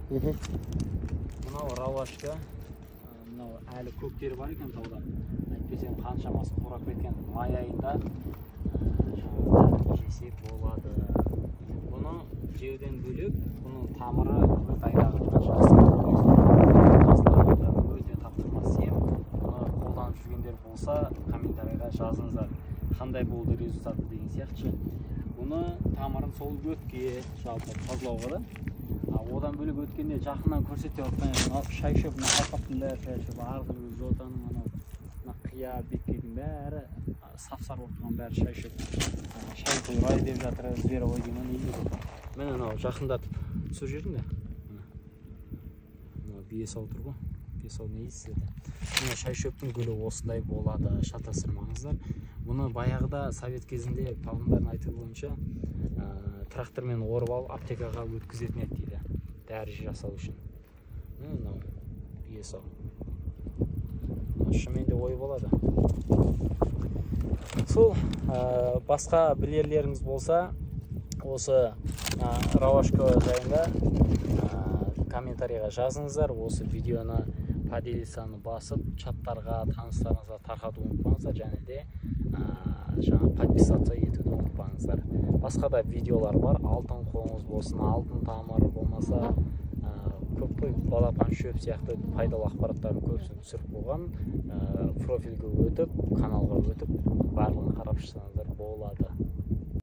Болды ма? Мынау равашка, мынау әлі көктері бар екен тауда. Әйтпесе қаншамасы қурап кеткен. Май айында жаңағы жесе болады. Бұны жеуден бөлек, бұның тамыры өт айдағанға жақсы. Өте таптырмас ем. Бұны қолданып жүргендер болса, комментарийға жазыңыздар. Қандай болды результаты деген сияқты. Бұны тамырын сол өтке жалпы тазалауға да. Одан бөлек өткенде жақыннан көрсете отқан шай шөп, мына алқаптың бәрі шай шөп, арғы жотаның анау мына қия беткейдің бәрі сап-сары болып тұрған бәрі шай шөп. Шай құйрай деп жатыр, зверобой деймін, не дейді. Міне мынау жақындатып түсіріп жібердім де. Мынау бие сау тұр ғой. Бие сау не дейсіз еді. Міне шай шөптің гүлі осындай болады, шатастырмаңыздар. Бұны баяғыда совет кезінде павлодардың айтуы бойынша трактормен орып алып аптекаға өткізетін еді дейді, дәрі жасау үшін. Мынау бие сау. Шынымен де ой болады. Сол басқа білерлеріңіз болса, осы равашка жайында комментарийға жазыңыздар. Осы видеоны поделиться-ны басып, чаттарға, таныстарыңызға тарқатуды ұмытпаңыздар, және де жаңа подписаться етуді ұмытпаңыздар. Басқа да видеолар бар, алтын қоңыз болсын, алтын тамыр болмаса, көп қой, балапан шөп сияқты пайдалы ақпараттардың көбісін түсіріп қойған. Профильге өтіп, каналға өтіп, барлығын қарап шықсаңыздар болады.